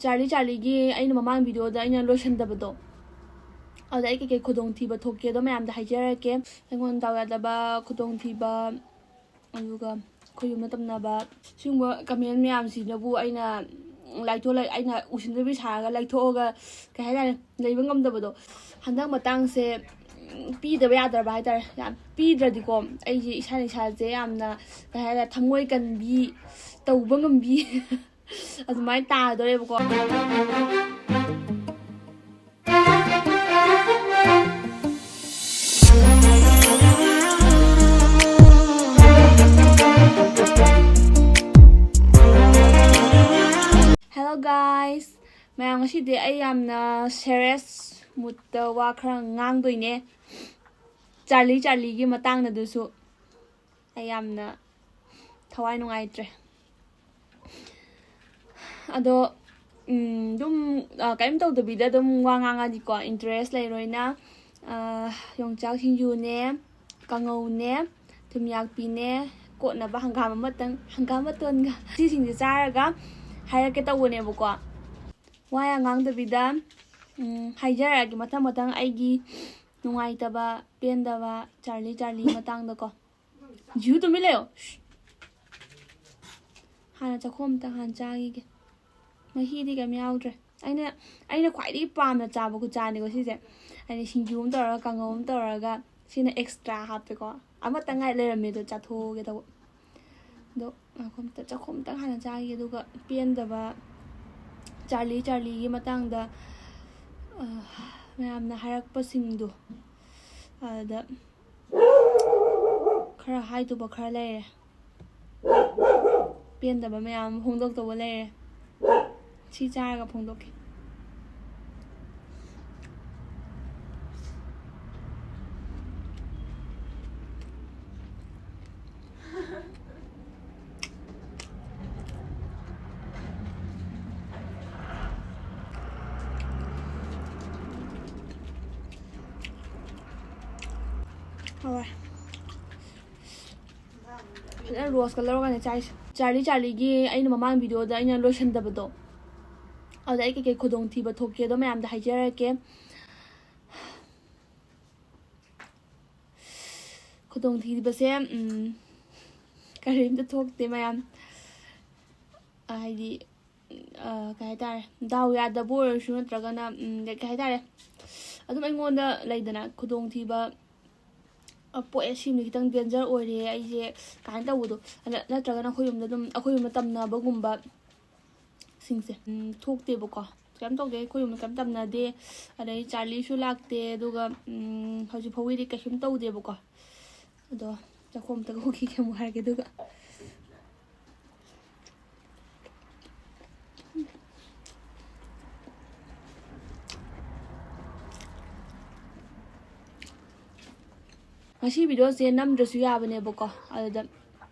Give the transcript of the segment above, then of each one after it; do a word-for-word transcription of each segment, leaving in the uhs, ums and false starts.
Charlie ꯆꯥꯔꯂꯤꯒꯤ ꯑꯩꯅ ꯃꯃꯥꯡ ꯚꯤꯗꯤꯑꯣꯗ ꯑꯩꯅ ꯂꯣꯏꯁꯟꯗꯕꯗꯣ, ꯑꯗꯨꯗ ꯑꯩ ꯀꯩꯀꯩ ꯈꯨꯗꯣꯡꯊꯤꯕ ꯊꯣꯛꯀꯦꯗꯣ ꯃꯌꯥꯝꯗ ꯍꯥꯏꯖꯔꯛꯀꯦ꯫ ꯑꯩꯉꯣꯟꯗ ꯗꯥꯎ ꯌꯥꯗꯕ ꯈꯨꯗꯣꯡꯊꯤꯕ, ꯑꯗꯨꯒ ꯑꯩꯈꯣꯏ ꯌꯨꯝꯗ ꯇꯝꯅꯕ ꯁꯤꯒꯨꯝꯕ ꯀꯃꯦꯟ ꯃꯌꯥꯝꯁꯤꯅꯕꯨ ꯑꯩꯅ ꯂꯥꯏꯊꯣꯛ-, ꯑꯩꯅ ꯎꯁꯤꯟꯗꯕꯤ ꯁꯥꯔꯒ ꯂꯥꯏꯊꯣꯛꯑꯒ, ꯀꯩ ꯍꯥꯏꯇꯥꯔꯦ, ꯂꯩꯕ ꯉꯝꯗꯕꯗꯣ꯫ ꯍꯟꯗꯛ ꯃꯇꯥꯡꯁꯦ, ꯎꯝ, ꯄꯤꯗꯕ ꯌꯥꯗ꯭ꯔꯕ ꯍꯥꯏꯇꯥꯔꯦ꯫ ꯌꯥꯝ ꯄꯤꯗ꯭ꯔꯗꯤꯀꯣ, ꯑꯩꯁꯦ ꯏꯁꯥꯅ ꯏꯁꯥꯁꯦ ꯌꯥꯝꯅ, ꯀꯩ ꯍꯥꯏꯇꯥꯔꯦ, ꯊꯃꯣꯏ ꯀꯟꯕꯤ, ꯇꯧꯕ ꯉꯝꯕꯤ ꯑꯗꯨꯃꯥꯏꯅ ꯇꯥꯗꯣꯔꯦꯕꯀꯣ꯫ Hello guys, ꯃꯌꯥꯝ, ꯉꯁꯤꯗꯤ ꯑꯩ ꯌꯥꯝꯅ serious moodꯇ ꯋꯥ ꯈꯔ ꯉꯥꯡꯗꯣꯏꯅꯦ, ꯆꯥꯔꯂꯤ ꯆꯥꯔꯂꯤꯒꯤ ꯃꯇꯥꯡꯗ꯫ ꯑꯗꯨꯁꯨ ꯑꯩ ꯌꯥꯝꯅ ꯊꯋꯥꯏ ꯅꯨꯡꯉꯥꯏꯇ꯭ꯔꯦ꯫ ꯑꯗꯣ, ꯎꯝ, ꯑꯗꯨꯝ, ꯑ, ꯀꯔꯤꯝ ꯇꯧꯗꯕꯤꯗ ꯑꯗꯨꯝ ꯋꯥ ꯉꯥꯡꯉꯗꯤꯀꯣ, interest ꯂꯩꯔꯣꯏꯅ, ꯑ, ꯌꯣꯡꯆꯥꯛ ꯁꯤꯡꯖꯨꯅꯦ, ꯀꯥꯡꯉꯧꯅꯦ, ꯊꯨꯝꯌꯥꯛꯄꯤꯅꯦ, ꯀꯣꯠꯅꯕ ꯍꯪꯒꯥꯝ ꯑꯃꯇꯪ, ꯍꯪꯒꯥꯝ ꯃꯇꯣꯟꯒ, ꯁꯤꯁꯤꯡꯁꯦ ꯆꯥꯔꯒ ꯍꯥꯏꯔꯛꯀꯦ ꯇꯧꯕꯅꯦꯕꯀꯣ꯫ ꯋꯥ ꯌꯥꯝ ꯉꯥꯡꯗꯕꯤꯗ, ꯎꯝ, ꯍꯥꯏꯖꯔꯛꯑꯒꯦ ꯃꯊꯪ ꯃꯊꯪ ꯑꯩꯒꯤ ꯅꯨꯡꯉꯥꯏꯇꯕ, ꯄꯦꯟꯗꯕ, ꯆꯥꯔꯂꯤ ꯆꯥꯔꯂꯤ ꯃꯇꯥꯡꯗꯀꯣ꯫ ꯖꯤꯍꯨ, ꯇꯨꯃꯤꯟ ꯂꯩꯌꯣ꯫ ꯍꯥꯟꯅ ꯆꯥꯛꯈꯣꯝ ꯑꯝꯇꯪ ꯍꯥꯟꯅ ꯆꯥꯈꯤꯒꯦ꯫ ꯃꯍꯤꯗꯤ ꯀꯩꯝ ꯌꯥꯎꯗ꯭ꯔꯦ꯫ ꯑꯩꯅ, ꯑꯩꯅ ꯈ꯭ꯋꯥꯏꯗꯒꯤ ꯄꯥꯝꯅ ꯆꯥꯕ ꯈꯨꯠꯆꯥꯅꯤꯀꯣ ꯁꯤꯁꯦ꯫ ꯍꯥꯏꯗꯤ ꯁꯤꯡꯖꯨ ꯑꯃ ꯇꯧꯔꯒ, ꯀꯥꯡꯉꯧ ꯑꯃ ꯇꯧꯔꯒ, ꯁꯤꯅ extra ꯍꯥꯞꯄꯦꯀꯣ꯫ ꯑꯃꯇꯪ ꯉꯥꯏ ꯂꯩꯔꯝꯃꯦ, ꯑꯗꯣ ꯆꯥꯊꯣꯛꯑꯒꯦ ꯇꯧꯕ꯫ ꯑꯗꯣ ꯉꯥꯏꯈꯣ, ꯑꯝꯇ ꯆꯥꯛꯈꯣꯝ ꯑꯝꯇꯪ ꯍꯥꯟꯅ ꯆꯥꯈꯤꯒꯦ, ꯑꯗꯨꯒ ꯄꯦꯟꯗꯕ ꯆꯥꯔꯂꯤ ꯆꯥꯔꯂꯤꯒꯤ ꯃꯇꯥꯡꯗ, ꯑ, ꯃꯌꯥꯝꯅ ꯍꯥꯏꯔꯛꯄꯁꯤꯡꯗꯣ, ꯑꯗꯨꯗ ꯈꯔ ꯍꯥꯏꯗꯧꯕ ꯈꯔ ꯂꯩꯔꯦ꯫ ꯄꯦꯟꯗꯕ ꯃꯌꯥꯝ ꯑꯃ ꯐꯣꯡꯗꯣꯛꯇꯧꯕ ꯂꯩꯔꯦ꯫ ꯁꯤ ꯆꯥꯔꯒ ꯐꯣꯡꯗꯣꯛꯀꯦ꯫ ꯍꯥꯎꯋꯦ꯫ ꯐꯖꯅ roast ꯀ ꯂꯧꯔꯒꯅꯦ ꯆꯥꯏꯁꯦ꯫ ꯆꯥꯔꯂꯤ ꯆꯥꯔꯂꯤꯒꯤ ꯑꯩꯅ ꯃꯃꯥꯡ ꯚꯤꯗꯤꯑꯣꯗ ꯑꯩꯅ ꯂꯣꯏꯁꯟꯗꯕꯗꯣ, ꯑꯗꯨꯗ ꯑꯩ ꯀꯩꯀꯩ ꯈꯨꯗꯣꯡꯊꯤꯕ ꯊꯣꯛꯀꯦꯗꯣ ꯃꯌꯥꯝꯗ ꯍꯥꯏꯖꯔꯛꯀꯦ꯫ ꯈꯨꯗꯣꯡꯊꯤꯕꯁꯦ, ꯎꯝ, ꯀꯔꯤꯝꯇ ꯊꯣꯛꯇꯦ ꯃꯌꯥꯝ꯫ ꯑ, ꯍꯥꯏꯗꯤ, ꯑ, ꯀꯩ ꯍꯥꯏꯇꯥꯔꯦ, ꯗꯥꯎ ꯌꯥꯗꯕ ꯑꯣꯏꯔꯁꯨ ꯅꯠꯇ꯭ꯔꯒꯅ, ꯎꯝ, ꯀꯩ ꯍꯥꯏꯇꯥꯔꯦ, ꯑꯗꯨꯝ ꯑꯩꯉꯣꯟꯗ ꯂꯩꯗꯅ ꯈꯨꯗꯣꯡꯊꯤꯕ, ꯑ, ꯄꯣꯛꯑꯦ, ꯁꯤꯃꯗꯤ ꯈꯤꯇꯪ danger ꯑꯣꯏꯔꯦ ꯑꯩꯁꯦ ꯀꯥꯏꯅ ꯇꯧꯕꯗꯣ, ꯑꯗ ꯅꯠꯇ꯭ꯔꯒꯅ ꯑꯩꯈꯣꯏ ꯌꯨꯝꯗ ꯑꯗꯨꯝ, ꯑꯩꯈꯣꯏ ꯌꯨꯝꯗ ꯇꯝꯅꯕꯒꯨꯝꯕ ꯁꯤꯡꯁꯦ, ꯎꯝ, ꯊꯣꯛꯇꯦꯕꯀꯣ꯫ ꯀꯩꯝ ꯇꯧꯗꯦ, ꯑꯩꯈꯣꯏ ꯌꯨꯝꯗ ꯀꯩꯝ ꯇꯝꯅꯗꯦ꯫ ꯑꯗꯩ ꯆꯥꯔꯂꯤꯁꯨ ꯂꯥꯛꯇꯦ꯫ ꯑꯗꯨꯒ, ꯎꯝ, ꯍꯧꯖꯤꯛ ꯐꯥꯎꯒꯤꯗꯤ ꯀꯩꯁꯨꯝ ꯇꯧꯗꯦꯕꯀꯣ꯫ ꯑꯗꯣ ꯆꯥꯛꯈꯣꯝ ꯑꯝꯇ ꯍꯨꯈꯤꯒꯦ ꯑꯃꯨꯛ ꯍꯥꯏꯔꯒꯦ꯫ ꯑꯗꯨꯒ ꯉꯁꯤ videoꯁꯦ ꯅꯝꯗ꯭ꯔꯁꯨ ꯌꯥꯕꯅꯦꯕꯀꯣ, ꯑꯗꯨꯗ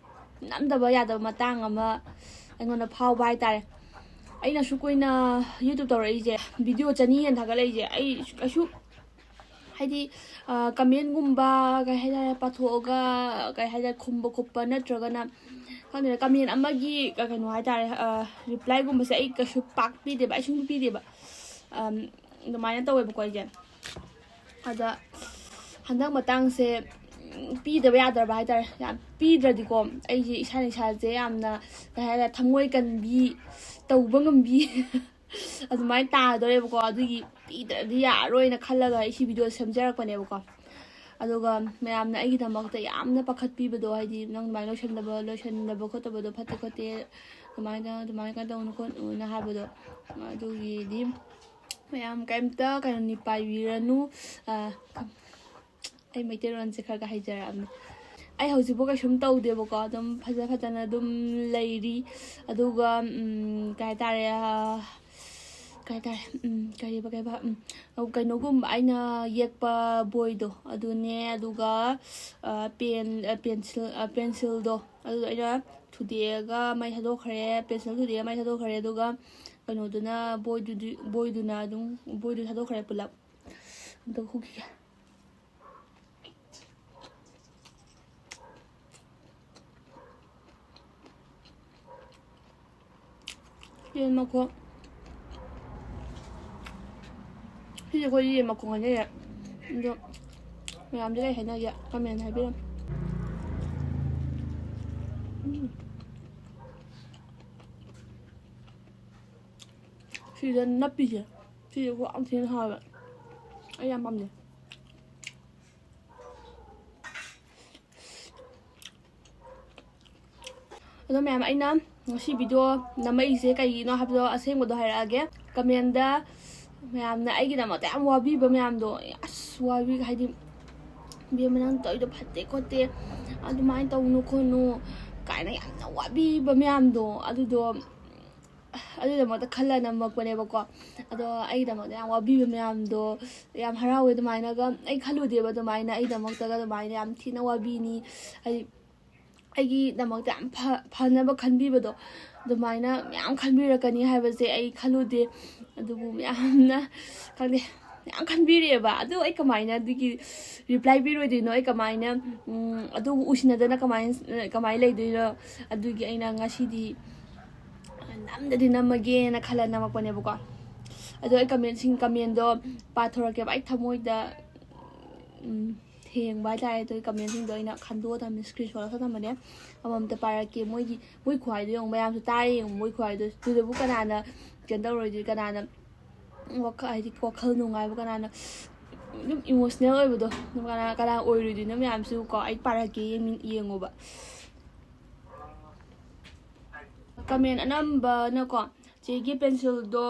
ꯅꯝꯗꯕ ꯌꯥꯗꯕ ꯃꯇꯥꯡ ꯑꯃ ꯑꯩꯉꯣꯟꯗ ꯐꯥꯎꯕ ꯍꯥꯏꯇꯥꯔꯦ꯫ ꯑꯩꯅ ꯑꯁꯨꯛ ꯀꯨꯏꯅ YouTube ꯇꯧꯔꯛꯏꯁꯦ, video ꯆꯅꯤ ꯍꯦꯟꯅ ꯊꯥꯒꯠꯂꯛꯏꯁꯦ, ꯑꯩ ꯀꯩꯁꯨ, ꯍꯥꯏꯗꯤ, ꯑ, commentꯒꯨꯝꯕ, ꯀꯩ ꯍꯥꯏꯇꯥꯔꯦ, ꯄꯥꯊꯣꯛꯑꯒ, ꯀꯩ ꯍꯥꯏꯇꯥꯔꯦ, ꯈꯨꯝꯕ ꯈꯣꯠꯄ ꯅꯠꯇ꯭ꯔꯒꯅ, ꯈꯪꯗꯦꯗ, comment ꯑꯃꯒꯤ ꯀ-, ꯀꯩꯅꯣ ꯍꯥꯏꯇꯥꯔꯦ, ꯑ, replyꯒꯨꯝꯕꯁꯦ ꯑꯩ ꯀꯩꯁꯨ ꯄꯥꯛ ꯄꯤꯗꯦꯕ, ꯑꯩ ꯁꯨꯡꯄꯤ ꯄꯤꯗꯦꯕ꯫ ꯑꯝ, ꯑꯗꯨꯃꯥꯏꯅ ꯇꯧꯋꯦꯕꯀꯣ ꯑꯩꯁꯦ꯫ ꯑꯗ ꯍꯟꯗꯛ ꯃꯇꯥꯡꯁꯦ, ꯎꯝ, ꯄꯤꯗꯕ ꯌꯥꯗ꯭ꯔꯕ ꯍꯥꯏꯇꯥꯔꯦ꯫ ꯌꯥꯝ ꯄꯤꯗ꯭ꯔꯗꯤꯀꯣ ꯑꯩꯁꯦ ꯏꯁꯥꯅ ꯏꯁꯥꯁꯦ ꯌꯥꯝꯅ, ꯀꯩ ꯍꯥꯏꯇꯥꯔꯦ, ꯊꯃꯣꯏ ꯀꯟꯕꯤ, ꯇꯧꯕ ꯉꯝꯕꯤ ꯑꯗꯨꯃꯥꯏꯅ ꯇꯥꯗꯣꯔꯦꯕꯀꯣ꯫ ꯑꯗꯨꯒꯤ ꯄꯤꯗ꯭ꯔꯗꯤ ꯌꯥꯔꯔꯣꯏꯅ ꯈꯜꯂꯒ ꯑꯩ ꯁꯤ video ꯁꯦꯝꯖꯔꯛꯄꯅꯦꯕꯀꯣ꯫ ꯑꯗꯨꯒ ꯃꯌꯥꯝꯅ ꯑꯩꯒꯤꯗꯃꯛꯇ ꯌꯥꯝꯅ ꯄꯥꯈꯠꯄꯤꯕꯗꯣ, ꯍꯥꯏꯗꯤ, "ꯅꯪ ꯑꯗꯨꯃꯥꯏꯅ ꯂꯣꯏꯁꯟꯗꯕ, ꯂꯣꯏꯁꯟꯗꯕ ꯈꯣꯠꯇꯕꯗꯣ ꯐꯠꯇꯦ ꯈꯣꯠꯇꯦ, ꯑꯗꯨꯃꯥꯏꯅ, ꯑꯗꯨꯃꯥꯏꯅ ꯀꯩꯅꯣ ꯇꯧꯅꯨ ꯈꯣꯠꯅꯨꯅ" ꯍꯥꯏꯕꯗꯣ, ꯑꯗꯨꯒꯤꯗꯤ ꯃꯌꯥꯝ ꯀꯩꯝꯇ ꯀꯩꯅꯣ ꯅꯤꯄꯥꯏꯕꯤꯔꯅꯨ꯫ ꯑ, ꯑꯩ ꯃꯩꯇꯩꯂꯣꯟꯁꯦ ꯈꯔ ꯈꯔ ꯍꯩꯖꯔꯛꯑꯕꯅꯦ꯫ ꯑꯩ ꯍꯧꯖꯤꯛꯐꯥꯎ ꯀꯩꯁꯨꯝ ꯇꯧꯗꯦꯕꯀꯣ, ꯑꯗꯨꯝ ꯐꯖ ꯐꯖꯅ ꯑꯗꯨꯝ ꯂꯩꯔꯤ꯫ ꯑꯗꯨꯒ, ꯎꯝ, ꯀꯩ ꯍꯥꯏꯇꯥꯔꯦ, ꯑ, ꯀꯩ ꯍꯥꯏꯇꯥꯔꯦ, ꯎꯝ, ꯀꯔꯤꯕ, ꯀꯩꯕ, ꯎꯝ, ꯀꯩꯅꯣꯒꯨꯝꯕ, ꯑꯩꯅ ꯌꯦꯛꯄ ꯕꯣꯏꯗꯣ ꯑꯗꯨꯅꯦ, ꯑꯗꯨꯒ, ꯑ, ꯄꯦꯟ, ꯑ, ꯄꯦꯟꯁꯤꯜ, ꯑ, ꯄꯦꯟꯁꯤꯜꯗꯣ ꯑꯗꯨꯗꯣ ꯑꯩꯅ ꯊꯨꯗꯦꯛꯑꯒ ꯃꯩ ꯊꯥꯗꯣꯛꯈ꯭ꯔꯦ, ꯄꯦꯟꯁꯤꯜ ꯊꯨꯗꯦꯛꯑꯒ ꯃꯩ ꯊꯥꯗꯣꯛꯈ꯭ꯔꯦ, ꯑꯗꯨꯒ ꯀꯩꯅꯣꯗꯨꯅ, ꯕꯣꯏꯗꯨꯗꯤ, ꯕꯣꯏꯗꯨꯅ ꯑꯗꯨꯝ, ꯕꯣꯏꯗꯨ ꯊꯥꯗꯣꯛꯈ꯭ꯔꯦ ꯄꯨꯂꯞ꯫ ꯑꯝꯇ ꯍꯨꯈꯤꯒꯦ꯫ ꯌꯦꯟ ꯃꯈꯣꯡ꯫ ꯁꯤꯁꯦ ꯑꯩꯈꯣꯏ ꯌꯦꯟ ꯃꯈꯣꯡ ꯍꯥꯏꯅꯩꯌꯦ꯫ ꯑꯗꯣ ꯃꯌꯥꯝꯗꯤ ꯀꯩ ꯍꯥꯏꯅꯒꯦ? ꯀꯃꯦꯟ ꯍꯥꯏꯕꯤꯔꯝꯃꯨ꯫ ꯎꯝ꯫ ꯁꯤꯗ ꯅꯞꯄꯤꯁꯦ, ꯁꯤꯁꯦ ꯈꯨꯍꯥꯎ ꯊꯤꯅ ꯍꯥꯎꯋꯦ꯫ ꯑꯩ ꯌꯥꯝ ꯄꯥꯝꯖꯩ꯫ ꯑꯗꯣ ꯃꯌꯥꯝ, ꯑꯩꯅ ꯉꯁꯤ ꯚꯤꯗꯤꯑꯣ ꯅꯝꯃꯛꯏꯁꯦ ꯀꯩꯒꯤꯅꯣ ꯍꯥꯏꯕꯗꯣ ꯑꯁꯦꯡꯕꯗꯣ ꯍꯥꯏꯔꯛꯑꯒꯦ꯫ ꯀꯃꯦꯟꯗ ꯃꯌꯥꯝꯅ ꯑꯩꯒꯤꯗꯃꯛꯇ ꯌꯥꯝ ꯋꯥꯕꯤꯕ ꯃꯌꯥꯝꯗꯣ, ꯑꯁ, ꯋꯥꯕꯤ ꯍꯥꯏꯗꯤ, "ꯏꯕꯦꯝꯃ, ꯅꯪ ꯇꯧꯔꯤꯗꯣ ꯐꯠꯇꯦ ꯈꯣꯠꯇꯦ, ꯑꯗꯨꯃꯥꯏꯅ ꯇꯧꯅꯨ ꯈꯣꯠꯅꯨ" ꯀꯥꯏꯅ ꯌꯥꯝꯅ ꯋꯥꯕꯤꯕ ꯃꯌꯥꯝꯗꯣ, ꯑꯗꯨꯗꯣ, ꯑꯗꯨꯒꯤꯗꯃꯛꯇ ꯈꯜꯂ ꯅꯝꯃꯛꯄꯅꯦꯕꯀꯣ꯫ ꯑꯗꯣ ꯑꯩꯒꯤꯗꯃꯛꯇ ꯌꯥꯝ ꯋꯥꯕꯤꯕ ꯃꯌꯥꯝꯗꯣ ꯌꯥꯝ ꯍꯔꯥꯎꯋꯦ꯫ ꯑꯗꯨꯃꯥꯏꯅꯒ ꯑꯩ ꯈꯜꯂꯨꯗꯦꯕ, ꯑꯗꯨꯃꯥꯏꯅ ꯑꯩꯒꯤꯗꯃꯛꯇꯒ ꯑꯗꯨꯃꯥꯏꯅ ꯌꯥꯝ ꯊꯤꯅ ꯋꯥꯕꯤꯅꯤ꯫ ꯍꯥꯏꯗꯤ, ꯑꯩꯒꯤꯗꯃꯛꯇ ꯌꯥꯝ ꯐ-, ꯐꯅꯕ ꯈꯟꯕꯤꯕꯗꯣ, ꯑꯗꯨꯃꯥꯏꯅ ꯃꯌꯥꯝ ꯈꯟꯕꯤꯔꯛꯀꯅꯤ ꯍꯥꯏꯕꯁꯦ ꯑꯩ ꯈꯜꯂꯨꯗꯦ꯫ ꯑꯗꯨꯕꯨ ꯃꯌꯥꯝꯅ, ꯈꯪꯗꯦ, ꯃꯌꯥꯝ ꯈꯟꯕꯤꯔꯛꯑꯦꯕ꯫ ꯑꯗꯨ ꯑꯩ ꯀꯃꯥꯏꯅ ꯑꯗꯨꯒꯤ ꯔꯤꯄ꯭ꯂꯥꯏ ꯄꯤꯔꯣꯏꯗꯣꯏꯅꯣ? ꯑꯩ ꯀꯃꯥꯏꯅ, ꯎꯝ, ꯑꯗꯨꯕꯨ ꯎꯁꯤꯟꯅꯗꯅ ꯀꯃꯥꯏꯅ, ꯀꯃꯥꯏꯅ ꯂꯩꯗꯣꯏꯅꯣ? ꯑꯗꯨꯒꯤ ꯑꯩꯅ ꯉꯁꯤꯗꯤ ꯅꯝꯗꯗꯤ ꯅꯝꯃꯒꯦꯅ ꯈꯜꯂ ꯅꯝꯃꯛꯄꯅꯦꯕꯀꯣ꯫ ꯑꯗꯣ ꯑꯩ ꯀꯃꯦꯟꯁꯤꯡ, ꯀꯃꯦꯟꯗꯣ ꯄꯥꯊꯣꯔꯛꯀꯦꯕ꯫ ꯑꯩ ꯊꯃꯣꯏꯗ, ꯎꯝ, ꯊꯦꯡꯕ ꯍꯥꯏꯇꯥꯔꯦ꯫ ꯑꯗꯨꯒꯤ ꯀꯃꯦꯟꯁꯤꯡꯗꯣ ꯑꯩꯅ ꯈꯟꯗꯣꯛꯑ ꯊꯝꯃꯦ, ꯁ꯭ꯀ꯭ꯔꯤꯟ ꯁꯣꯠ ꯂꯧꯊꯣꯛꯑ ꯊꯝꯕꯅꯦ꯫ ꯑꯃꯃꯝꯇ ꯄꯥꯔꯛꯀꯦ꯫ ꯃꯣꯏꯒꯤ, ꯃꯣꯏ ꯈꯨꯍꯥꯏꯗꯣ ꯌꯦꯡꯉꯨ, ꯃꯌꯥꯝꯁꯨ ꯇꯥꯔꯦ ꯌꯦꯡꯉꯨ, ꯃꯣꯏ ꯈꯨꯍꯥꯏꯗꯣ꯫ ꯑꯗꯨꯗꯕꯨ ꯀꯅꯥꯅ ꯀꯩꯅꯣ ꯇꯧꯔꯣꯏꯗꯣꯏ? ꯀꯅꯥꯅ ꯋꯥꯈꯜ, ꯍꯥꯏꯗꯤ, ꯋꯥꯈꯜ ꯅꯨꯡꯉꯥꯏꯕ, ꯀꯅꯥꯅ ꯑꯗꯨꯝ ꯏꯃꯣꯁꯅꯦꯜ ꯑꯣꯏꯕꯗꯣ, ꯑꯗꯨꯝ ꯀꯅꯥ, ꯀꯅꯥ ꯑꯣꯏꯔꯣꯏꯗꯣꯏꯅꯣ ꯃꯌꯥꯝꯁꯨ ꯀꯣ, ꯑꯩ ꯄꯥꯔꯛꯀꯦ, ꯌꯦꯡꯃꯤ-, ꯌꯦꯡꯉꯣꯕ꯫ ꯀꯃꯦꯟ ꯑꯅꯝꯕꯅꯀꯣ, "ꯆꯦꯒꯤ ꯄꯦꯟꯁꯤꯜꯗꯣ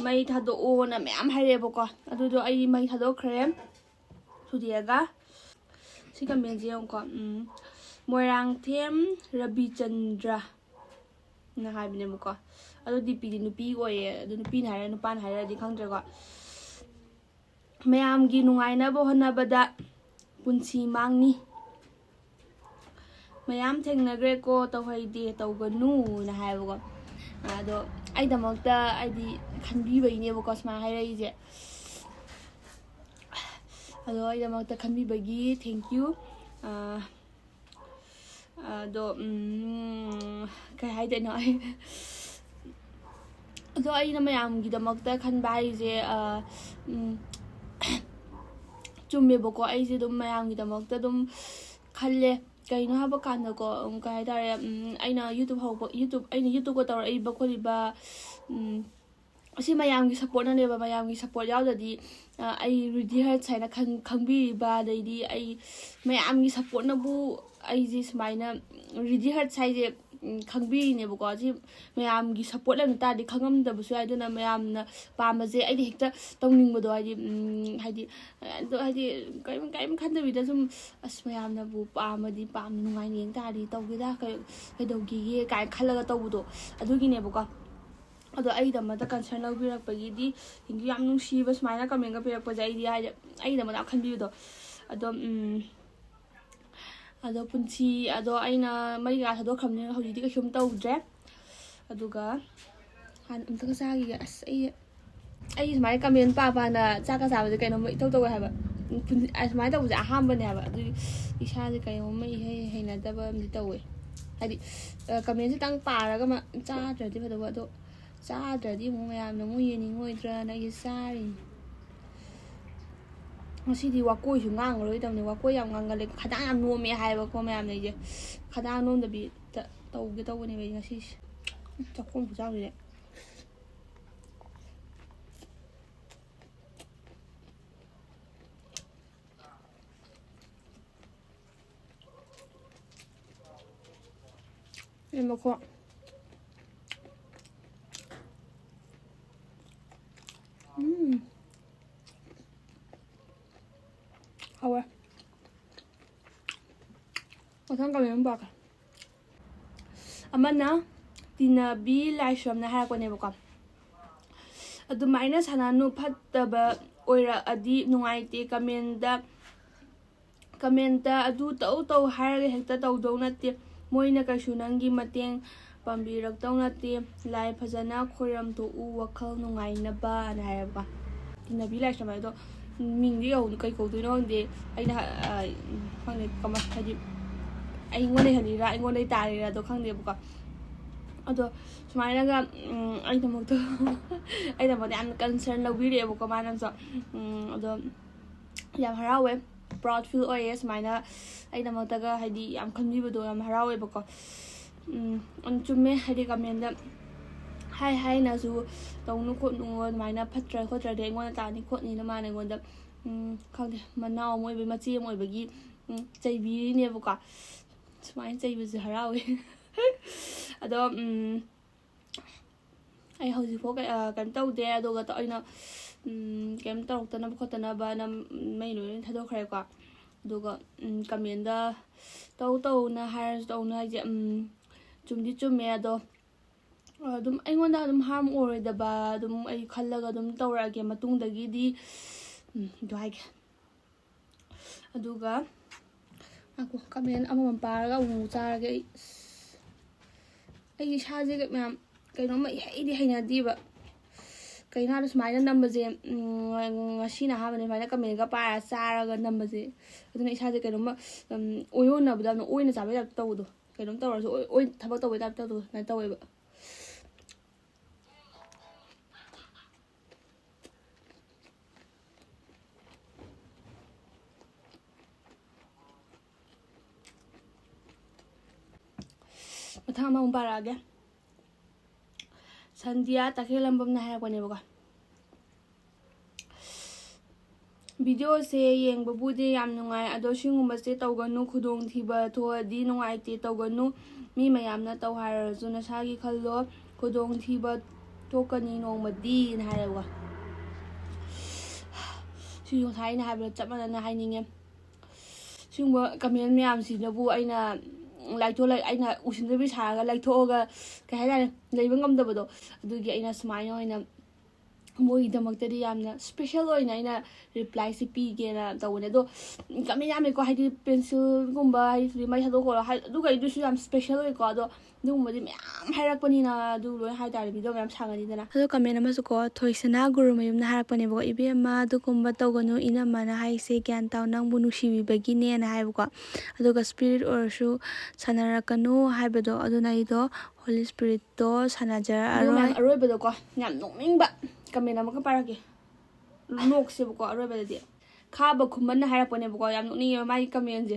ꯃꯩ ꯊꯥꯗꯣꯛꯑꯣꯅ" ꯃꯌꯥꯝ ꯍꯥꯏꯔꯛꯑꯦꯕꯀꯣ꯫ ꯑꯗꯨꯗꯣ ꯑꯩ ꯃꯩ ꯊꯥꯗꯣꯛꯈ꯭ꯔꯦ ꯁꯨꯗꯤꯌꯥꯒ꯫ ꯁꯤ ꯀꯃꯦꯟꯁꯦ ꯌꯦꯡꯉꯨꯀꯣ꯫ ꯎꯝ, ꯃꯣꯏꯔꯥꯡꯊꯦꯝ ꯔꯕꯤꯆꯟꯗ꯭ꯔ ꯅ ꯍꯥꯏꯕꯅꯦꯕꯀꯣ꯫ ꯑꯗꯣ ꯗꯤ ꯄꯤꯗꯤ ꯅꯨꯄꯤ ꯑꯣꯏꯌꯦ꯫ ꯑꯗꯨ ꯅꯨꯄꯤꯅ ꯍꯥꯏꯔ ꯅꯨꯄꯥꯅ ꯍꯥꯏꯔꯗꯤ ꯈꯪꯗ꯭ꯔꯦꯀꯣ꯫ "ꯃꯌꯥꯝꯒꯤ ꯅꯨꯡꯉꯥꯏꯅꯕ ꯍꯣꯠꯅꯕꯗ ꯄꯨꯟꯁꯤ ꯃꯥꯡꯅꯤ꯫ ꯃꯌꯥꯝ ꯊꯦꯡꯅꯈ꯭ꯔꯦꯀꯣ, ꯇꯧꯍꯩꯗꯦ, ꯇꯧꯒꯅꯨꯅ" ꯍꯥꯏꯕꯀꯣ꯫ ꯑꯗꯣ ꯑꯩꯗꯃꯛꯇ ꯍꯥꯏꯗꯤ ꯈꯟꯕꯤꯕꯩꯅꯦꯕꯀꯣ ꯁꯨꯃꯥꯏꯅ ꯍꯥꯏꯔꯛꯏꯁꯦ꯫ ꯑꯗꯣ ꯑꯩꯗꯃꯛꯇ ꯈꯟꯕꯤꯕꯒꯤ thank you꯫ ꯑꯥ, ꯑꯗꯣ, ꯎꯝ, ꯀꯩ ꯍꯥꯏꯗꯣꯏꯅꯣ? ꯑꯩ ꯑꯗꯣ ꯑꯩꯅ ꯃꯌꯥꯝꯒꯤꯗꯃꯛꯇ ꯈꯟꯕ ꯍꯥꯏꯁꯦ, ꯑ, ꯎꯝ, ꯆꯨꯝꯃꯦꯕꯀꯣ꯫ ꯑꯩꯁꯦ ꯑꯗꯨꯝ ꯃꯌꯥꯝꯒꯤꯗꯃꯛꯇ ꯑꯗꯨꯝ ꯈꯜꯂꯦ꯫ ꯀꯩꯅꯣ ꯍꯥꯏꯕ ꯀꯥꯟꯗꯀꯣ, ꯎꯝ, ꯀꯩ ꯍꯥꯏꯇꯥꯔꯦ, ꯎꯝ, ꯑꯩꯅ YouTube ꯍꯧꯕ, YouTube, ꯑꯩꯅ YouTubeꯀ ꯇꯧꯔꯛꯏꯕ ꯈꯣꯠꯂꯤꯕ, ꯎꯝ, ꯑꯁꯤ ꯃꯌꯥꯝꯒꯤ supportꯅꯅꯦꯕ꯫ ꯃꯌꯥꯝꯒꯤ support ꯌꯥꯎꯗ꯭ꯔꯗꯤ, ꯑ, ꯑꯩ Rudy Hertz ꯍꯥꯏꯅ ꯈꯪ-, ꯈꯪꯕꯤꯔꯤꯕ, ꯑꯗꯩꯗꯤ ꯑꯩ ꯃꯌꯥꯝꯒꯤ supportꯅꯕꯨ ꯑꯩꯁꯦ ꯁꯨꯃꯥꯏꯅ Rudy Hertz ꯍꯥꯏꯁꯦ, ꯎꯝ, ꯈꯪꯕꯤꯔꯤꯅꯦꯕꯀꯣ꯫ ꯑꯁꯤ ꯃꯌꯥꯝꯒꯤ support ꯂꯩꯔꯝ ꯇꯥꯔꯗꯤ ꯈꯪꯉꯝꯗꯕꯁꯨ ꯌꯥꯏ꯫ ꯑꯗꯨꯅ ꯃꯌꯥꯝꯅ ꯄꯥꯝꯕꯁꯦ ꯑꯩꯗꯤ ꯍꯦꯛꯇ ꯇꯧꯅꯤꯡꯕꯗꯣ, ꯍꯥꯏꯗꯤ, ꯎꯝ, ꯍꯥꯏꯗꯤ, ꯑꯗꯣ ꯍꯥꯏꯗꯤ ꯀꯔꯤꯝ, ꯀꯔꯤꯝ ꯈꯟꯗꯕꯤꯗ ꯁꯨꯝ, "ꯑꯁ, ꯃꯌꯥꯝꯅꯕꯨ ꯄꯥꯝꯃꯗꯤ, ꯄꯥꯝꯅ ꯅꯨꯡꯉꯥꯏꯅ ꯌꯦꯡ ꯇꯥꯔꯗꯤ ꯇꯧꯒꯦꯗ, ꯀꯩ-, ꯀꯩꯗꯧꯈꯤꯒꯦ?" ꯀꯥꯏꯅ ꯈꯜꯂꯒ ꯇꯧꯕꯗꯣ, ꯑꯗꯨꯒꯤꯅꯦꯕꯀꯣ꯫ ꯑꯗꯣ ꯑꯩꯒꯤꯗꯃꯛꯇ concern ꯂꯧꯕꯤꯔꯛꯄꯒꯤꯗꯤ thank you꯫ ꯌꯥꯝ ꯅꯨꯡꯁꯤꯕ ꯁꯨꯃꯥꯏꯅ commentꯒ ꯄꯤꯔꯛꯄꯁꯦ꯫ ꯑꯩꯗꯤ ꯍꯥꯏꯗꯤ ꯑꯩꯒꯤꯗꯃꯛꯇ ꯌꯥꯝ ꯈꯟꯕꯤꯕꯗꯣ꯫ ꯑꯗꯣ, ꯎꯝ, ꯑꯗꯣ ꯄꯨꯟꯁꯤ, ꯑꯗꯣ ꯑꯩꯅ ꯃꯩ ꯀꯩꯀꯥ ꯊꯥꯗꯣꯛꯈ꯭ꯔꯕꯅꯤꯅ ꯍꯧꯖꯤꯛꯇꯤ ꯀꯩꯁꯨꯝ ꯇꯧꯗ꯭ꯔꯦ꯫ ꯑꯗꯨꯒ ꯍꯥꯟꯅ ꯑꯝꯇꯒ ꯆꯥꯈꯤꯒꯦ꯫ ꯑꯁ, ꯑꯩ, ꯑꯩ ꯁꯨꯃꯥꯏꯅ comment ꯄꯥ ꯄꯥꯅ ꯆꯥꯛꯀ ꯆꯥꯕꯁꯦ ꯀꯩꯅꯣꯝꯃ ꯏꯇꯧ ꯇꯧꯋꯦ ꯍꯥꯏꯕ꯫ ꯄꯨꯟ-, ꯑꯁꯨꯃꯥꯏꯅ ꯇꯧꯕꯁꯦ ꯑꯍꯥꯟꯕꯅꯦ ꯍꯥꯏꯕ꯫ ꯑꯗꯨꯒꯤ ꯏꯁꯥꯁꯦ ꯀꯩꯅꯣꯝꯃ ꯏꯍꯩ ꯍꯩꯅꯗꯕ ꯑꯃꯗꯤ ꯇꯧꯋꯦ꯫ ꯍꯥꯏꯗꯤ, ꯑ, commentꯁꯤꯇꯪ ꯄꯥꯔꯒ ꯃ-, ꯆꯥꯗ꯭ꯔꯗꯤ ꯐꯗꯧꯕ꯫ ꯑꯗꯣ ꯆꯥꯗ꯭ꯔꯗꯤ ꯑꯃꯨꯛ ꯃꯌꯥꯝꯅ ꯑꯃꯨꯛ ꯌꯦꯡꯅꯤꯡꯉꯣꯏꯗ꯭ꯔꯅ ꯑꯩꯁꯦ ꯆꯥꯔꯤꯅꯤ꯫ ꯉꯁꯤꯗꯤ ꯋꯥꯀꯣꯏꯁꯨ ꯉꯥꯡꯉꯔꯣꯏꯗꯕꯅꯤ꯫ ꯋꯥꯀꯣꯏ ꯌꯥꯝ ꯉꯥꯡꯒꯜꯂꯦ꯫ ꯈꯗꯥꯡ ꯌꯥꯝ ꯅꯣꯝꯃꯦ ꯍꯥꯏꯌꯦꯕꯀꯣ ꯃꯌꯥꯝꯅ꯫ ꯑꯩꯁꯦ ꯈꯗꯥꯡ ꯅꯣꯝꯗꯕꯤꯗ ꯇꯧꯒꯦ ꯇꯧꯕꯅꯦꯕ ꯑꯩ ꯉꯁꯤꯁꯦ꯫ ꯆꯥꯛꯈꯣꯝ ꯈꯨꯆꯥꯎꯁꯤꯗꯤ꯫ ꯌꯦꯡꯕꯀꯣ꯫ ꯎꯝ꯫ ꯍꯥꯎꯋꯦ꯫ ꯃꯊꯪ comment ꯑꯃ ꯄꯥꯔꯛꯀꯦ꯫ ꯑꯃꯅ ꯇꯤꯅꯕꯤ ꯂꯥꯏꯁ꯭ꯔꯝꯅ ꯍꯥꯏꯔꯛꯄꯅꯦꯕꯀꯣ꯫ "ꯑꯗꯨꯃꯥꯏꯅ ꯁꯥꯟꯅꯅꯨ, ꯐꯠꯇꯕ ꯑꯣꯏꯔꯛꯑꯗꯤ ꯅꯨꯡꯉꯥꯏꯇꯦ꯫ Commentꯇ, commentꯇ ꯑꯗꯨ ꯇꯧ ꯇꯧ ꯍꯥꯏꯔꯒ ꯍꯦꯛꯇ ꯇꯧꯗꯧ ꯅꯠꯇꯦ꯫ ꯃꯣꯏꯅ ꯀꯩꯁꯨ ꯅꯪꯒꯤ ꯃꯇꯦꯡ ꯄꯥꯡꯕꯤꯔꯛꯇꯧ ꯅꯠꯇꯦ꯫ ꯂꯥꯏ ꯐꯖꯅ ꯈꯣꯏꯔꯝꯊꯣꯛꯎ, ꯋꯥꯈꯜ ꯅꯨꯡꯉꯥꯏꯅꯕꯅ" ꯍꯥꯏꯌꯦꯕꯀꯣ꯫ ꯇꯤꯅꯕꯤ ꯂꯥꯏꯁ꯭ꯔꯝ ꯍꯥꯏꯗꯣ ꯃꯤꯡꯗꯤ ꯌꯧ-, ꯀꯩ ꯀꯧꯗꯣꯏꯅꯣ ꯈꯪꯗꯦ꯫ ꯑꯩꯅ, ꯑ, ꯈꯪꯗꯦ ꯀꯃꯥꯏ, ꯍꯥꯏꯗꯤ ꯑꯩꯉꯣꯟꯗꯩ ꯍꯜꯂꯤꯔꯥ, ꯑꯩꯉꯣꯟꯗꯩ ꯇꯥꯔꯤꯔꯥꯗꯣ ꯈꯪꯗꯦꯕꯀꯣ꯫ ꯑꯗꯣ ꯁꯨꯃꯥꯏꯅꯒ, ꯎꯝ, ꯑꯩꯗꯃꯛꯇ ꯑꯩꯗꯃꯛꯇ ꯌꯥꯝꯅ ꯀꯟꯁꯔꯟ ꯂꯧꯕꯤꯔꯛꯑꯦꯕꯀꯣ ꯃꯥꯅꯁꯨ꯫ ꯎꯝ, ꯑꯗꯣ ꯌꯥꯝ ꯍꯔꯥꯎꯋꯦ, ꯄ꯭ꯔꯥꯎꯗ ꯐꯤꯜ ꯑꯣꯏꯌꯦ ꯁꯨꯃꯥꯏꯅ ꯑꯩꯗꯃꯛꯇꯒ ꯍꯥꯏꯗꯤ ꯌꯥꯝ ꯈꯟꯕꯤꯕꯗꯣ ꯌꯥꯝ ꯍꯔꯥꯎꯋꯦꯕꯀꯣ꯫ ꯎꯝ, ꯑꯗꯨ ꯆꯨꯝꯃꯦ, ꯍꯥꯏꯗꯤ ꯀꯃꯦꯟꯗ ꯍꯥꯏ ꯍꯥꯏꯅꯁꯨ ꯇꯧꯅꯨ ꯈꯣꯠꯅꯨ, ꯑꯗꯨꯃꯥꯏꯅ ꯐꯠꯇ꯭ꯔ ꯈꯣꯠꯇ꯭ꯔꯗꯤ ꯑꯩꯉꯣꯟꯗ ꯇꯥꯅꯤ ꯈꯣꯠꯅꯤꯅ ꯃꯥꯅ ꯑꯩꯉꯣꯟꯗ, ꯎꯝ, ꯈꯪꯗꯦ, ꯃꯅꯥꯎ ꯑꯃ ꯑꯣꯏꯕꯒꯤ, ꯃꯆꯦ ꯑꯃ ꯑꯣꯏꯕꯒꯤ, ꯎꯝ, ꯆꯩꯕꯤꯔꯤꯅꯦꯕꯀꯣ꯫ ꯁꯨꯃꯥꯏꯅ ꯆꯩꯕꯁꯦ ꯍꯔꯥꯎꯋꯦ꯫ ꯑꯗꯣ, ꯎꯝ, ꯑꯩ ꯍꯧꯖꯤꯛꯐꯥꯎ ꯀꯩ-, ꯑ, ꯀꯩꯝ ꯇꯧꯗꯦ꯫ ꯑꯗꯨꯒ ꯇ-, ꯑꯩꯅ, ꯎꯝ, ꯀꯩꯝ ꯇꯧꯔꯛꯇꯅꯕ ꯈꯣꯠꯇꯅꯕꯅ ꯃꯩ ꯂꯣꯏꯅ ꯊꯥꯗꯣꯛꯈ꯭ꯔꯦꯀꯣ꯫ ꯑꯗꯨꯒ, ꯎꯝ, ꯀꯃꯦꯟꯗ ꯇꯧ ꯇꯧꯅ ꯍꯥꯏꯔꯁꯨ ꯇꯧꯅ ꯍꯥꯏꯁꯦ, ꯎꯝ, ꯆꯨꯝꯗꯤ ꯆꯨꯝꯃꯦ꯫ ꯑꯗꯣ ꯑꯗꯨꯝ ꯑꯩꯉꯣꯟꯗ ꯑꯗꯨꯝ ꯍꯥꯔꯝ ꯑꯣꯏꯔꯣꯏꯗꯕ ꯑꯗꯨꯝ ꯑꯩ ꯈꯜꯂꯒ ꯑꯗꯨꯝ ꯇꯧꯔꯛꯑꯒꯦ ꯃꯇꯨꯡꯗꯒꯤꯗꯤ꯫ ꯎꯝ, ꯑꯗꯨ ꯍꯥꯏꯒꯦ꯫ ꯑꯗꯨꯒ ꯉꯥꯏꯈꯣ, ꯀꯃꯦꯟ ꯑꯃꯃꯝ ꯄꯥꯔꯒ ꯑꯃꯨꯛ ꯆꯥꯔꯒꯦ ꯑꯩ꯫ ꯑꯁ, ꯑꯩ ꯏꯁꯥꯁꯦ ꯃꯌꯥꯝ ꯀꯩꯅꯣꯝꯃ ꯏꯍꯩꯗꯤ ꯍꯩꯅꯗꯦꯕ꯫ ꯀꯩꯅꯣ ꯍꯥꯏꯕꯗ ꯁꯨꯃꯥꯏꯅ ꯅꯝꯕꯁꯦ, ꯎꯝ, ꯉꯁꯤꯅ ꯑꯍꯥꯟꯕꯅꯦ ꯁꯨꯃꯥꯏꯅ ꯀꯃꯦꯟꯒ ꯄꯥꯔ ꯆꯥꯔꯒ ꯅꯝꯕꯁꯦ꯫ ꯑꯗꯨꯅ ꯏꯁꯥꯁꯦ ꯀꯩꯅꯣꯝꯃ, ꯎꯝ, ꯑꯣꯏꯌꯣꯟꯅꯕꯗ ꯌꯥꯝꯅ ꯑꯣꯏꯅ ꯆꯥꯕꯩ ꯇꯥꯏꯞꯇ ꯇꯧꯕꯗꯣ꯫ ꯀꯩꯅꯣꯝ ꯇꯧꯔꯁꯨ ꯑꯣꯏ-, ꯑꯣꯏ-, ꯊꯕꯛ ꯇꯧꯕꯩ ꯇꯥꯏꯞꯇ ꯇꯧꯕꯗꯣ ꯑꯗꯨꯃꯥꯏꯅ ꯇꯧꯋꯦꯕ꯫ ꯃꯊꯪ ꯑꯃꯃꯨꯛ ꯄꯥꯔꯛꯑꯒꯦ꯫ ꯁꯟꯙ꯭ꯌꯥ ꯇꯈꯦꯜꯂꯝꯕꯝꯅ ꯍꯥꯏꯔꯛꯄꯅꯦꯕꯀꯣ꯫ ꯚꯤꯗꯤꯑꯣꯁꯦ ꯌꯦꯡꯕꯕꯨꯗꯤ ꯌꯥꯝ ꯅꯨꯡꯉꯥꯏ, ꯑꯗꯣ ꯁꯤꯒꯨꯝꯕꯁꯦ ꯇꯧꯒꯅꯨ, ꯈꯨꯗꯣꯡꯊꯤꯕ ꯊꯣꯛꯑꯗꯤ ꯅꯨꯡꯉꯥꯏꯇꯦ, ꯇꯧꯒꯅꯨ꯫ ꯃꯤ ꯃꯌꯥꯝꯅ ꯇꯧ ꯍꯥꯏꯔꯁꯨ ꯅꯁꯥꯒꯤ ꯈꯜꯂꯣ, ꯈꯨꯗꯣꯡꯊꯤꯕ ꯊꯣꯛꯀꯅꯤ ꯅꯣꯡꯃꯗꯤꯅ ꯍꯥꯏꯌꯦꯕꯀꯣ꯫ ꯁꯤꯁꯨ ꯉꯁꯥꯏ ꯑꯩꯅ ꯍꯥꯏꯕꯗꯣ ꯆꯞ ꯃꯥꯟꯅꯅ ꯍꯥꯏꯅꯤꯡꯉꯦ꯫ ꯁꯤꯒꯨꯝꯕ ꯀꯃꯦꯟ ꯃꯌꯥꯝꯁꯤꯅꯕꯨ ꯑꯩꯅ ꯂꯥꯏꯊꯣꯛ-, ꯑꯩꯅ ꯎꯁꯤꯟꯗꯕꯤ ꯁꯥꯔꯒ ꯂꯩꯊꯣꯛꯑꯒ ꯀꯩ ꯍꯥꯏꯇꯥꯔꯦ, ꯂꯩꯕ ꯉꯝꯗꯕꯗꯣ꯫ ꯑꯗꯨꯒꯤ ꯑꯩꯅ ꯁꯨꯃꯥꯏꯅ ꯑꯣꯏꯅ ꯃꯣꯏꯒꯤꯗꯃꯛꯇꯗꯤ ꯌꯥꯝꯅ ꯁ꯭ꯄꯦꯁꯦꯜ ꯑꯣꯏꯅ ꯑꯩꯅ ꯔꯤꯄ꯭ꯂꯥꯏꯁꯦ ꯄꯤꯒꯦꯅ ꯇꯧꯕꯅꯦ꯫ ꯑꯗꯣ ꯀꯃꯦꯟ ꯌꯥꯝꯃꯦꯀꯣ, ꯍꯥꯏꯗꯤ ꯄꯦꯟꯁꯤꯜꯒꯨꯝꯕ, ꯍꯥꯏꯗꯤ ꯃꯩ ꯊꯥꯗꯣꯛꯈ꯭ꯔꯣ ꯍꯥꯏ-, ꯑꯗꯨꯒꯩꯗꯨꯁꯨ ꯌꯥꯝ ꯁ꯭ꯄꯦꯁꯦꯜ ꯑꯣꯏꯀꯣ꯫ ꯑꯗꯣ ꯑꯗꯨꯒꯨꯝꯕꯗꯤ ꯃꯌꯥꯝ ꯍꯥꯏꯔꯛꯄꯅꯤꯅ ꯑꯗꯨ ꯂꯣꯏ ꯍꯥꯏꯇꯥꯔꯗꯤ ꯚꯤꯗꯤꯑꯣ ꯃꯌꯥꯝ ꯁꯥꯡꯉꯅꯤꯗꯅ꯫ ꯑꯗꯣ ꯀꯃꯦꯟ ꯑꯃꯁꯨꯀꯣ, ꯊꯣꯏꯁꯅꯥ ꯒꯨꯔꯨꯃꯌꯨꯝꯅ ꯍꯥꯏꯔꯛꯄꯅꯦꯕꯀꯣ, "ꯏꯕꯦꯝꯃ, ꯑꯗꯨꯒꯨꯝꯕ ꯇꯧꯒꯅꯨ, ꯏꯅꯝꯃꯅ ꯍꯥꯏꯁꯦ ꯒ꯭ꯌꯥꯟ ꯇꯥꯎ, ꯅꯪꯕꯨ ꯅꯨꯡꯁꯤꯕꯤꯕꯒꯤꯅꯦꯅ" ꯍꯥꯏꯕꯀꯣ꯫ ꯑꯗꯨꯒ ꯁ꯭ꯄꯤꯔꯤꯠ ꯑꯣꯏꯔꯁꯨ ꯁꯥꯟꯅꯔꯛꯀꯅꯨ ꯍꯥꯏꯕꯗꯣ, ꯑꯗꯨꯅ ꯑꯩꯗꯣ Holy Spiritꯇꯣ ꯁꯥꯟꯅꯖꯔꯛꯑꯔꯣꯏ꯫ ꯑꯗꯨꯒ ꯃꯌꯥꯝ ꯑꯔꯣꯏꯕꯗꯀꯣ, ꯌꯥꯝ ꯅꯣꯛꯅꯤꯡꯕ ꯀꯃꯦꯟ ꯑꯃꯒ ꯄꯥꯔꯛꯀꯦ꯫ ꯅꯣꯛꯁꯦꯕꯀꯣ, ꯑꯔꯣꯏꯕꯗꯗꯤ ꯈꯥꯕ ꯈꯨꯃꯟꯅ ꯍꯥꯏꯔꯛꯄꯅꯦꯕꯀꯣ, ꯌꯥꯝ ꯅꯣꯛꯅꯤꯡꯉꯦꯕ ꯃꯥꯒꯤ ꯀꯃꯦꯟꯁꯦ꯫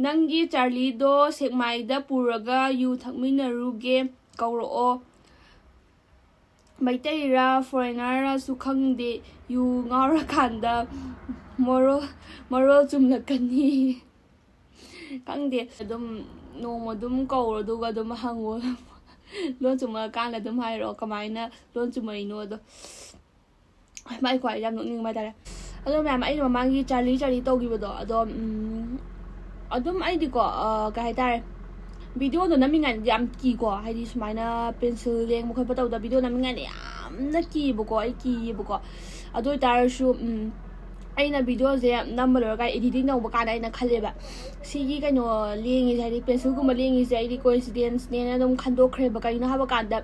"ꯅꯪꯒꯤ ꯆꯥꯔꯂꯤꯗꯣ ꯁꯦꯛꯃꯥꯏꯗ ꯄꯨꯔꯒ ꯌꯨ ꯊꯛꯃꯤꯟꯅꯔꯨꯒꯦ ꯀꯧꯔꯛꯑꯣ꯫ ꯃꯩꯇꯩꯔꯥ ꯐꯣꯔꯦꯅꯔꯁꯨ ꯈꯪꯗꯦ, ꯌꯨ ꯉꯥꯎꯔꯀꯥꯟꯗ ꯃꯔꯣꯜ ꯃꯔꯣꯜ ꯆꯨꯝꯂꯛꯀꯅꯤ꯫" ꯈꯪꯗꯦ, ꯑꯗꯨꯝ ꯅꯣꯡꯃ ꯑꯗꯨꯝ ꯀꯧꯔꯣ, ꯑꯗꯨꯒ ꯑꯗꯨꯝ ꯍꯪꯉꯣ꯫ ꯂꯣꯟ ꯆꯨꯝꯃꯛꯑꯀꯥꯟꯗ ꯑꯗꯨꯝ ꯍꯥꯏꯔꯛꯑꯣ, ꯀꯃꯥꯏꯅ ꯂꯣꯟ ꯆꯨꯝꯃꯛꯏꯅꯣꯗꯣ꯫ ꯃꯥꯏ ꯈ꯭ꯋꯥꯏ ꯌꯥꯝ ꯅꯣꯛꯅꯤꯡꯕ ꯍꯥꯏꯇꯥꯔꯦ꯫ ꯑꯗꯣ ꯃꯌꯥꯝ, ꯑꯩꯅ ꯃꯃꯥꯡꯒꯤ ꯆꯥꯔꯂꯤ ꯆꯥꯔꯂꯤ ꯇꯧꯈꯤꯕꯗꯣ, ꯑꯗꯣ, ꯎꯝ, ꯑꯗꯨꯝ ꯑꯩꯗꯤꯀꯣ, ꯑ, ꯀꯩ ꯍꯥꯏꯇꯥꯔꯦ, ꯚꯤꯗꯤꯑꯣꯗꯣ ꯅꯝꯃꯤꯉꯩꯗꯗꯤ ꯌꯥꯝ ꯀꯤꯀꯣ, ꯍꯥꯏꯗꯤ ꯁꯨꯃꯥꯏꯅ ꯄꯦꯟꯁꯤꯜ ꯂꯦꯡꯕ ꯈꯣꯠꯄ ꯇꯧꯗ ꯚꯤꯗꯤꯑꯣ ꯅꯝꯃꯤꯉꯩꯗ ꯌꯥꯝꯅ ꯀꯤꯌꯦꯕꯀꯣ, ꯑꯩ ꯀꯤꯌꯦꯕꯀꯣ꯫ ꯑꯗꯨ ꯑꯣꯏꯇꯥꯔꯁꯨ, ꯎꯝ, ꯑꯩꯅ ꯚꯤꯗꯤꯑꯣꯁꯦ ꯅꯝꯕ ꯂꯣꯏꯔꯒ ꯏꯗꯤꯇꯤꯡ ꯇꯧꯕ ꯀꯥꯟꯗ ꯑꯩꯅ ꯈꯜꯂꯦꯕ, ꯁꯤꯒꯤ ꯀꯩꯅꯣ ꯂꯦꯡꯉꯤꯁꯦ, ꯍꯥꯏꯗꯤ ꯄꯦꯟꯁꯤꯜꯒꯨꯝꯕ ꯂꯦꯡꯉꯤꯁꯦ ꯑꯩꯗꯤ ꯀꯣꯏꯟꯁꯤꯗꯦꯟꯁꯅꯦꯅ ꯑꯗꯨꯝ ꯈꯟꯗꯣꯛꯈ꯭ꯔꯦꯕ꯫ ꯀꯩꯅꯣ ꯍꯥꯏꯕ ꯀꯥꯟꯗ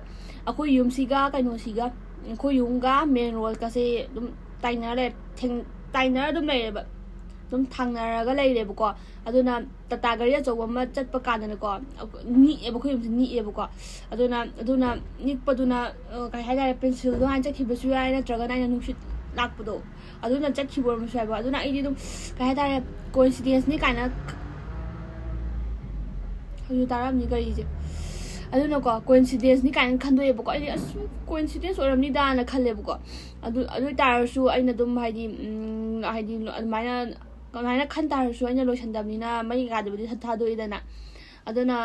ꯑꯩꯈꯣꯏ ꯌꯨꯝꯁꯤꯒ ꯀꯩꯅꯣꯁꯤꯒ, ꯑꯩꯈꯣꯏ ꯌꯨꯝꯒ ꯃꯦꯟ ꯔꯣꯗꯀꯁꯦ ꯑꯗꯨꯝ ꯇꯥꯏꯅꯔ ꯂꯩ-, ꯊꯦꯡ-, ꯇꯥꯏꯅꯔ ꯑꯗꯨꯝ ꯂꯩꯔꯦꯕ, ꯑꯗꯨꯝ ꯊꯪꯅꯔꯒ ꯂꯩꯔꯦꯕꯀꯣ꯫ ꯑꯗꯨꯅ ꯇꯥꯇꯥ ꯒꯥꯔꯤ ꯑꯆꯧꯕ ꯑꯃ ꯆꯠꯄ ꯀꯥꯟꯗꯅꯦꯀꯣ, ꯅꯤꯛꯑꯦꯕ, ꯑꯩꯈꯣꯏ ꯌꯨꯝꯁꯦ ꯅꯤꯛꯑꯦꯕꯀꯣ꯫ ꯑꯗꯨꯅ, ꯑꯗꯨꯅ ꯅꯤꯛꯄꯗꯨꯅ, ꯑ, ꯀꯩ ꯍꯥꯏꯇꯥꯔꯦ, ꯄꯦꯟꯁꯤꯜꯗꯣ ꯍꯥꯟꯅ ꯆꯠꯈꯤꯕꯁꯨ ꯌꯥꯏ, ꯅꯠꯇ꯭ꯔꯒꯅ ꯑꯩꯅ ꯅꯨꯡꯁꯤꯠ ꯂꯥꯛꯄꯗꯣ, ꯑꯗꯨꯅ ꯆꯠꯈꯤꯕ ꯑꯣꯏꯔꯝꯕꯁꯨ ꯌꯥꯏꯕ꯫ ꯑꯗꯨꯅ ꯑꯩꯗꯤ ꯑꯗꯨꯝ, ꯀꯩ ꯍꯥꯏꯇꯥꯔꯦ, ꯀꯣꯏꯟꯁꯤꯗꯦꯟꯁꯅꯤ ꯀꯥꯏꯅ ꯈ-, ꯍꯧꯖꯤꯛ ꯇꯥꯔꯝꯅꯤ ꯒꯥꯔꯤꯁꯦ꯫ ꯑꯗꯨꯅꯀꯣ, ꯀꯣꯏꯟꯁꯤꯗꯦꯟꯁꯅꯤ ꯀꯥꯏꯅ ꯈꯟꯗꯣꯛꯑꯦꯕꯀꯣ꯫ ꯑꯩꯗꯤ ꯑꯁ, ꯀꯣꯏꯟꯁꯤꯗꯦꯟꯁ ꯑꯣꯏꯔꯝꯅꯤꯗꯥꯅ ꯈꯜꯂꯦꯕꯀꯣ꯫ ꯑꯗꯨ, ꯑꯗꯨ ꯑꯣꯏ ꯇꯥꯔꯁꯨ ꯑꯩꯅ ꯑꯗꯨꯝ, ꯍꯥꯏꯗꯤ, ꯎꯝ, ꯍꯥꯏꯗꯤ ꯑꯗꯨꯃꯥꯏꯅ, ꯑꯗꯨꯃꯥꯏꯅ ꯈꯟ ꯇꯥꯔꯁꯨ ꯑꯩꯅ ꯂꯣꯏꯁꯟꯗꯕꯅꯤꯅ ꯃꯩ ꯀꯥꯗꯕꯨꯗꯤ ꯊꯥꯗꯣꯛꯏꯗꯅ꯫ ꯑꯗꯨꯅ,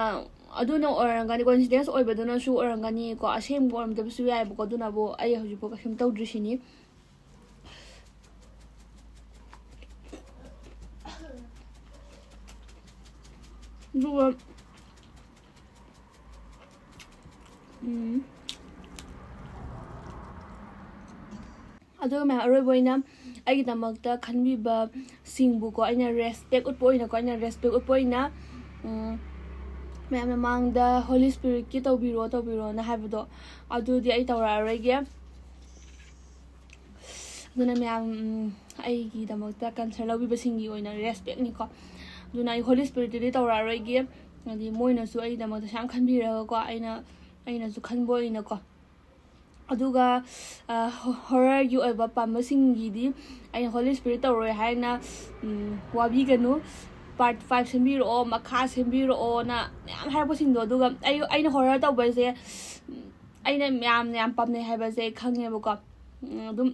ꯑꯗꯨꯅ ꯑꯣꯏꯔꯝꯒꯅꯤ, ꯀꯣꯏꯟꯁꯤꯗꯦꯟꯁ ꯑꯣꯏꯕꯗꯨꯅꯁꯨ ꯑꯣꯏꯔꯝꯒꯅꯤꯀꯣ, ꯑꯁꯦꯡꯕ ꯑꯣꯏꯔꯝꯗꯕꯁꯨ ꯌꯥꯏꯕꯀꯣ꯫ ꯑꯗꯨꯅꯕꯨ ꯑꯩ ꯍꯧꯖꯤꯛꯐꯥꯎ ꯀꯩꯁꯨꯝ ꯇꯧꯗ꯭ꯔꯤꯁꯤꯅꯤ꯫ ꯑꯗꯨꯒ, ꯎꯝ, ꯑꯗꯨꯒ ꯃꯌꯥꯝ, ꯑꯔꯣꯏꯕ ꯑꯣꯏꯅ ꯑꯩꯒꯤꯗꯃꯛꯇ ꯈꯟꯕꯤꯕ ꯁꯤꯡꯕꯨꯀꯣ, ꯑꯩꯅ ꯔꯦꯁꯄꯦꯛ ꯎꯠꯄ ꯑꯣꯏꯅꯀꯣ, ꯑꯩꯅ ꯔꯦꯁꯄꯦꯛ ꯎꯠꯄ ꯑꯣꯏꯅ, ꯎꯝ, ꯃꯌꯥꯝ ꯃꯃꯥꯡꯗ "ꯍꯣꯂꯤ ꯁ꯭ꯄꯤꯔꯤꯠꯀꯤ ꯇꯧꯕꯤꯔꯣ, ꯇꯧꯕꯤꯔꯣꯅ" ꯍꯥꯏꯕꯗꯣ, ꯑꯗꯨꯗꯤ ꯑꯩ ꯇꯧꯔꯛꯑꯔꯣꯏꯒꯦ꯫ ꯑꯗꯨꯅ ꯃꯌꯥꯝ, ꯎꯝ, ꯑꯩꯒꯤꯗꯃꯛꯇ ꯀꯟꯁꯔꯟ ꯂꯧꯕꯤꯕꯁꯤꯡꯒꯤ ꯑꯣꯏꯅ ꯔꯦꯁꯄꯦꯛꯅꯤꯀꯣ꯫ ꯑꯗꯨꯅ ꯑꯩ ꯍꯣꯂꯤ ꯁ꯭ꯄꯤꯔꯤꯠꯇꯨꯗꯤ ꯇꯧꯔꯛꯑꯔꯣꯏꯒꯦ꯫ ꯍꯥꯏꯗꯤ ꯃꯣꯏꯅꯁꯨ ꯑꯩꯒꯤꯗꯃꯛꯇ ꯁꯨꯃꯥꯏꯅ ꯈꯟꯕꯤꯔꯒꯀꯣ, ꯑꯩꯅ ꯑꯩꯅꯁꯨ ꯈꯟꯕ ꯑꯣꯏꯅꯀꯣ꯫ ꯑꯗꯨꯒ ꯍꯣꯔꯔꯒꯤ ꯑꯣꯏꯕ ꯄꯥꯝꯕꯁꯤꯡꯒꯤꯗꯤ ꯑꯩꯅ ꯍꯣꯂꯤ ꯁ꯭ꯄꯤꯔꯤꯠ ꯇꯧꯔꯣꯏ ꯍꯥꯏꯅ ꯋꯥꯕꯤꯒꯅꯨ꯫ ꯄꯥꯔꯠ ꯐꯥꯏꯚ ꯁꯦꯝꯕꯤꯔꯛꯑꯣ, ꯃꯈꯥ ꯁꯦꯝꯕꯤꯔꯛꯑꯣꯅ ꯃꯌꯥꯝ ꯍꯥꯏꯔꯛꯄꯁꯤꯡꯗꯣ꯫ ꯑꯗꯨꯒ ꯑꯩ ꯑꯩꯅ ꯍꯣꯔꯔ ꯇꯧꯕꯁꯦ ꯑꯩꯅ ꯃꯌꯥꯝꯅ ꯌꯥꯝ ꯄꯥꯝꯅꯩ ꯍꯥꯏꯕꯁꯦ ꯑꯩ ꯈꯪꯉꯦꯕꯀꯣ꯫ ꯑꯗꯨꯝ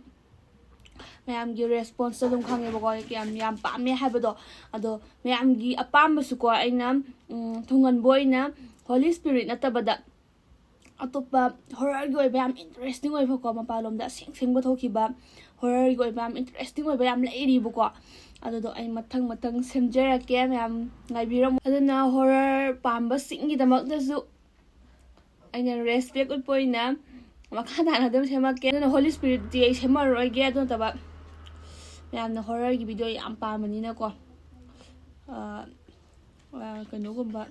ꯃꯌꯥꯝꯒꯤ ꯔꯦꯁꯄꯣꯟꯁꯇꯣ ꯑꯗꯨꯝ ꯈꯪꯉꯦꯕꯀꯣ, ꯌꯥꯝ ꯌꯥꯝ ꯄꯥꯝꯃꯦ ꯍꯥꯏꯕꯗꯣ꯫ ꯑꯗꯣ ꯃꯌꯥꯝꯒꯤ ꯑꯄꯥꯝꯕꯁꯨꯀꯣ ꯑꯩꯅ ꯊꯨꯡꯍꯟꯕ ꯑꯣꯏꯅ ꯍꯣꯂꯤ ꯁ꯭ꯄꯤꯔꯤꯠ ꯅꯠꯇꯕꯗ ꯑꯇꯣꯞꯄ ꯍꯣꯔꯔꯒꯤ ꯑꯣꯏꯕ ꯌꯥꯝ ꯏꯟꯇꯔꯦꯁꯇꯤꯡ ꯑꯣꯏꯕꯀꯣ, ꯃꯄꯥꯟꯂꯣꯝꯗ ꯑꯁꯦꯡ ꯑꯁꯦꯡꯕ ꯊꯣꯛꯈꯤꯕ ꯍꯣꯔꯔꯒꯤ ꯑꯣꯏꯕ ꯌꯥꯝ ꯏꯟꯇꯔꯦꯁꯇꯤꯡ ꯑꯣꯏꯕ ꯌꯥꯝ ꯂꯩꯔꯤꯕꯀꯣ꯫ ꯑꯗꯨꯗꯣ ꯑꯩ ꯃꯊꯪ ꯃꯊꯪ ꯁꯦꯝꯖꯔꯛꯀꯦ, ꯃꯌꯥꯝ ꯉꯥꯏꯕꯤꯔꯝꯃꯨ꯫ ꯑꯗꯨꯅ ꯍꯣꯔꯔ ꯄꯥꯝꯕꯁꯤꯡꯒꯤꯗꯃꯛꯇꯁꯨ ꯑꯩꯅ ꯔꯦꯁꯄꯦꯛ ꯎꯠꯄ ꯑꯣꯏꯅ ꯃꯈꯥ ꯇꯥꯅ ꯑꯗꯨꯝ ꯁꯦꯝꯃꯛꯀꯦ꯫ ꯑꯗꯨꯅ ꯍꯣꯂꯤ ꯁ꯭ꯄꯤꯔꯤꯠꯇꯤ ꯑꯩ ꯁꯦꯝꯃꯔꯣꯏꯒꯦ꯫ ꯑꯗꯨ ꯅꯠꯇꯕ ꯃꯌꯥꯝꯅ ꯍꯣꯔꯔꯒꯤ ꯚꯤꯗꯤꯑꯣ ꯌꯥꯝ ꯄꯥꯝꯕꯅꯤꯅꯀꯣ, ꯀꯩꯅꯣꯒꯨꯝꯕ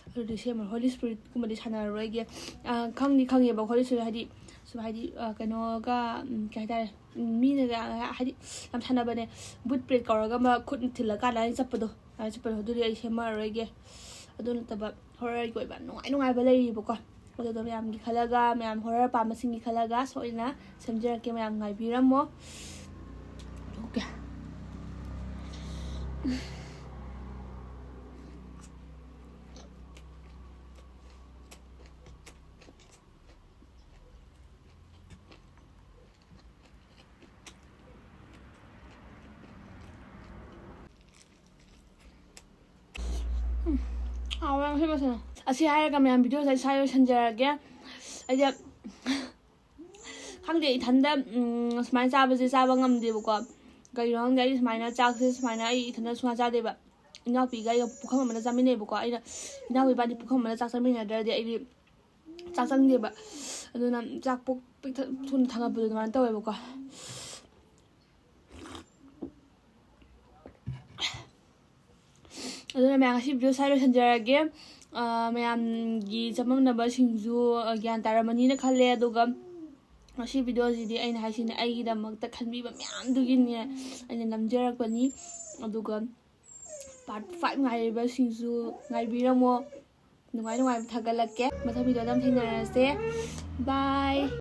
ꯑꯗꯨꯗꯤ ꯁꯦꯝꯃꯔꯣꯏ꯫ ꯍꯣꯂꯤ ꯁ꯭ꯄꯤꯔꯤꯠꯀꯨꯝꯕꯗꯤ ꯁꯥꯟꯅꯔꯔꯣꯏꯒꯦ꯫ ꯈꯪꯗꯤ ꯈꯪꯉꯦꯕ ꯍꯣꯂꯤ ꯁ꯭ꯄꯤꯔꯤꯠ ꯍꯥꯏꯗꯤ ꯁꯨꯝ ꯍꯥꯏꯗꯤ ꯀꯩꯅꯣꯒ ꯀꯩ ꯍꯥꯏꯇꯥꯔꯦ, ꯃꯤꯅꯒ ꯍꯥꯏꯗꯤ ꯌꯥꯝ ꯁꯥꯟꯅꯕꯅꯦ, ꯕꯨꯠ ꯄ꯭ꯔꯦꯠ ꯀꯧꯔꯒ ꯑꯃ ꯈꯨꯠ ꯊꯤꯜꯂꯀꯥꯟꯗ ꯑꯩ ꯆꯠꯄꯗꯣ, ꯑꯗꯨꯃꯥꯏꯅ ꯆꯠꯄꯗꯣ ꯑꯗꯨꯗꯤ ꯑꯩ ꯁꯦꯝꯃꯔꯣꯏꯒꯦ꯫ ꯑꯗꯨ ꯅꯠꯇꯕ ꯍꯣꯔꯔꯒꯤ ꯑꯣꯏꯕ ꯅꯨꯡꯉꯥꯏ ꯅꯨꯡꯉꯥꯏꯕ ꯂꯩꯔꯤꯕꯀꯣ꯫ ꯑꯗꯨꯗꯣ ꯃꯌꯥꯝꯒꯤ ꯈꯜꯂꯒ, ꯃꯌꯥꯝ ꯍꯣꯔꯔ ꯄꯥꯝꯕꯁꯤꯡꯒꯤ ꯈꯜꯂꯒ ꯁꯣꯏꯗꯅ ꯁꯦꯝꯖꯔꯛꯀꯦ꯫ ꯃꯌꯥꯝ ꯉꯥꯏꯕꯤꯔꯝꯃꯣ꯫ Okay꯫ ꯎꯝ, ꯍꯥꯎꯋꯦ ꯉꯁꯤ ꯃꯊꯦꯜ꯫ ꯑꯁꯤ ꯍꯥꯏꯔꯒ ꯃꯌꯥꯝ ꯚꯤꯗꯤꯑꯣꯁꯦ ꯑꯩ ꯁ꯭ꯋꯥꯏ ꯂꯣꯏꯁꯤꯟꯖꯔꯒꯦ꯫ ꯑꯩꯗꯤ ꯈꯪꯗꯦ, ꯏꯊꯟꯗ ꯁꯨꯃꯥꯏꯅ ꯆꯥꯕꯁꯦ ꯆꯥꯕ ꯉꯝꯗꯦꯕꯀꯣ꯫ ꯀꯩꯒꯤꯅꯣ ꯈꯪꯗꯦ, ꯑꯩ ꯁꯨꯃꯥꯏꯅ ꯆꯥꯛꯁꯦ ꯁꯨꯃꯥꯏꯅ ꯑꯩ ꯏꯊꯟꯗ ꯁꯨꯡꯆꯥ ꯆꯥꯗꯦꯕ꯫ ꯏꯅꯥꯎꯄꯤꯒ ꯑꯩꯒ ꯄꯨꯈꯝ ꯑꯃꯗ ꯆꯥꯃꯤꯟꯅꯩꯕꯀꯣ꯫ ꯑꯩꯅ ꯏꯅꯥꯎꯄꯤ ꯏꯕꯥꯅꯤ ꯄꯨꯈꯝ ꯑꯃꯗ ꯆꯥꯛ ꯆꯥꯃꯤꯟꯅꯗ꯭ꯔꯗꯤ ꯑꯩꯗꯤ ꯆꯥꯛ ꯆꯪꯗꯦꯕ꯫ ꯑꯗꯨꯅ ꯆꯥꯛ ꯄꯨꯛ ꯄꯤꯛ ꯊꯟ-, ꯊꯨꯅ ꯊꯟꯒꯠꯄꯗꯣ ꯑꯗꯨꯃꯥꯏꯅ ꯇꯧꯋꯦꯕꯀꯣ꯫ ꯑꯗꯨꯅ ꯃꯌꯥꯝ, ꯉꯁꯤ ꯚꯤꯗꯤꯑꯣ ꯁ꯭ꯋꯥꯏ ꯂꯣꯏꯁꯤꯟꯖꯔꯒꯦ꯫ ꯑꯥ, ꯃꯌꯥꯝꯒꯤ ꯆꯃꯝꯅꯕꯁꯤꯡꯁꯨ, ꯑꯥ, ꯒ꯭ꯌꯥꯟ ꯇꯥꯔꯝꯃꯅꯤꯅ ꯈꯜꯂꯦ꯫ ꯑꯗꯨꯒ ꯉꯁꯤ ꯚꯤꯗꯤꯑꯣꯁꯤꯗꯤ ꯑꯩꯅ ꯍꯥꯏꯁꯤꯅꯦ, ꯑꯩꯒꯤꯗꯃꯛꯇ ꯈꯟꯕꯤꯕ ꯃꯌꯥꯝꯗꯨꯒꯤꯅꯦ ꯑꯩꯅ ꯅꯝꯖꯔꯛꯄꯅꯤ꯫ ꯑꯗꯨꯒ ꯄꯥꯔꯠ ꯐꯥꯏꯚ ꯉꯥꯏꯔꯤꯕꯁꯤꯡꯁꯨ ꯉꯥꯏꯕꯤꯔꯝꯃꯣ꯫ ꯅꯨꯡꯉꯥꯏ ꯅꯨꯡꯉꯥꯏꯕ ꯊꯥꯒꯠꯂꯛꯀꯦ꯫ ꯃꯊꯪ video ꯑꯗꯨꯝ ꯊꯦꯡꯅꯔꯁꯦ꯫ Bye꯫